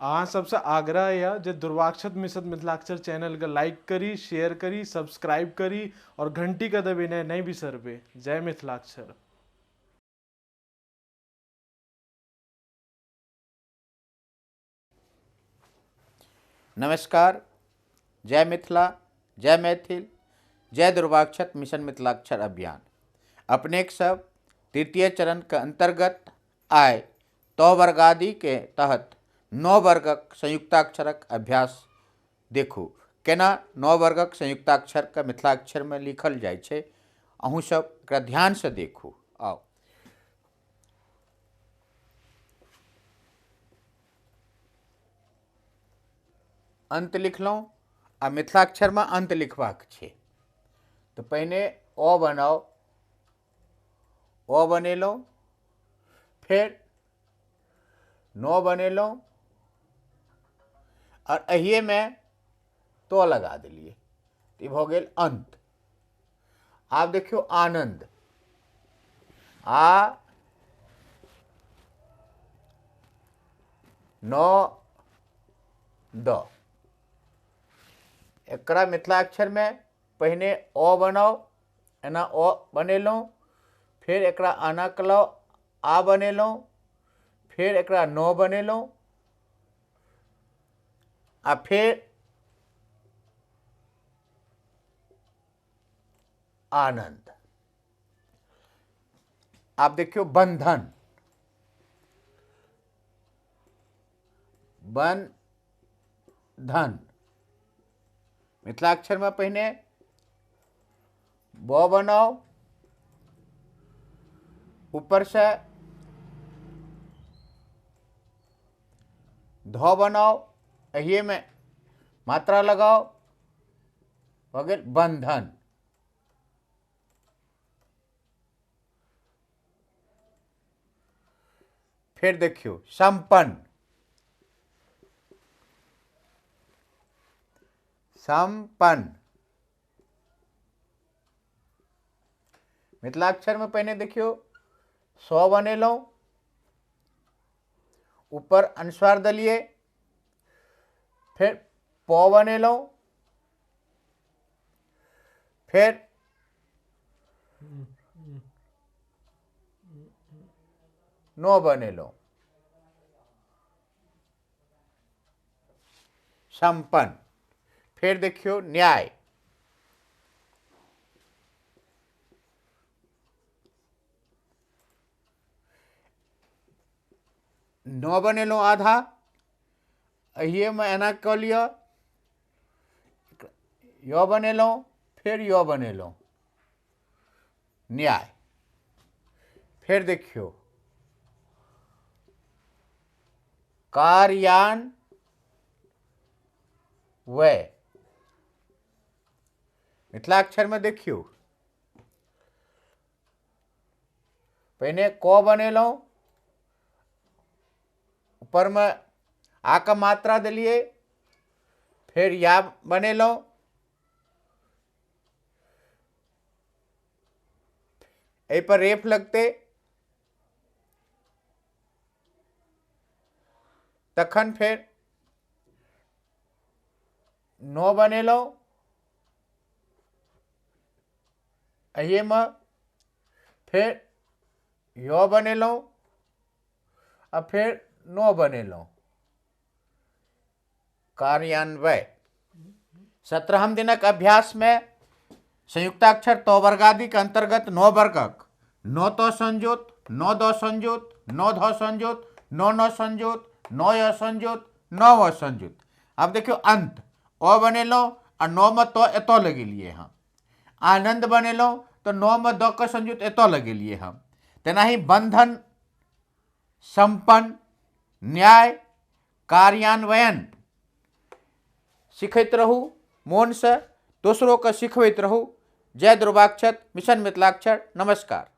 अहाँ सबसँ आग्रह यऽ जे दुर्वाक्षत मिश्र मिथिलाक्षर चैनलके लाइक करी, शेयर करी, सब्सक्राइब करी और घंटीके दबेनाइ नहि बिसरबै। जय मिथिलाक्षर। नमस्कार, जय मिथिला, जय मैथिल, जय दुर्वाक्षत मिशन मिथिलाक्षर अभियान। अपनेक सब तृतीय चरण के अंतर्गत आय तो वर्गादि के तहत 9 वर्गक संयुक्ताक्षरक अभ्यास देखू। केना 9 वर्गक संयुक्ताक्षर के मिथिलाक्षर में लिखल जाइ छै, अहूँ सब एकरा ध्यान से देखू। आउ अंत लिखलहुँ आ मिथिलाक्षर में अंत लिखबाक छै तो पहिने अ बनाओ, अ बनेलहुँ, फेर नौ बनेलहुँ और एहिएमे तो लगा देलियै, ई भऽ गेल अंत। आब देखियौ आनंद, आ नौ the, एकरा मिथिलाक्षर में पहिने अ बनाओ, एना अ बनेलहुँ, फेर एकरा आना कलौ आ बनेलहुँ, फेर एकरा नौ बनेलहुँ आ फेर आनंद। आब देखियौ बंधन, बंधन मिथिलाक्षर में पहिने ब बनाओ, ऊपर से ध बनाओ, एहिए में मात्रा लगाओ, भऽ गेल बंधन। फिर देखियौ संपन्न, संपन्न मिथिलाक्षर में पहिने देखियौ स बनेलहुँ, ऊपर अनुस्वार देलियै, फेर प बनेलहुँ, फेर नौ बनेलहुँ, संपन्न। फेर देखियौ न्याय, नौ बनेलहुँ आधा, एहिएमे एना कऽ लिअ, य बनेलहुँ, फेर य बनेलहुँ, न्याय। फेर देखियौ कार्यान्वय, मिथिलाक्षर में देखियौ पहिने क बनेलहुँ, ऊपर में आ के मात्रा देलियै, फेर या बनेलहुँ, एहि पर रेफ लगतै, तखन फेर नौ बनेलहुँ, एहिएमे फेर य बनेलहुँ आ फेर नौ बनेलहुँ, कार्यान्वय। 17हम दिनक अभ्यास में संयुक्ताक्षर तो वर्गादि के अंतर्गत 9 वर्गक 9 तो संयुक्त, 9 the संयुक्त, 9 ध संयुक्त, 9 न संयुक्त, 9 य संयुक्त, 9 व संयुक्त। अब देखियौ अंत, अ बनेलहुँ आ 9 में तो एतऽ लगेलियै हम, आनंद बनेलहुँ तो 9 में द के संयुक्त एतऽ लगेलियै हम। तेनाही बंधन, संपन्न, न्याय, कार्यान्वयन। सिखैत रहू मोनसँ, दोसरोके सिखबैत रहू। जय दुर्वाक्षत, मिशन मिथिलाक्षर। नमस्कार।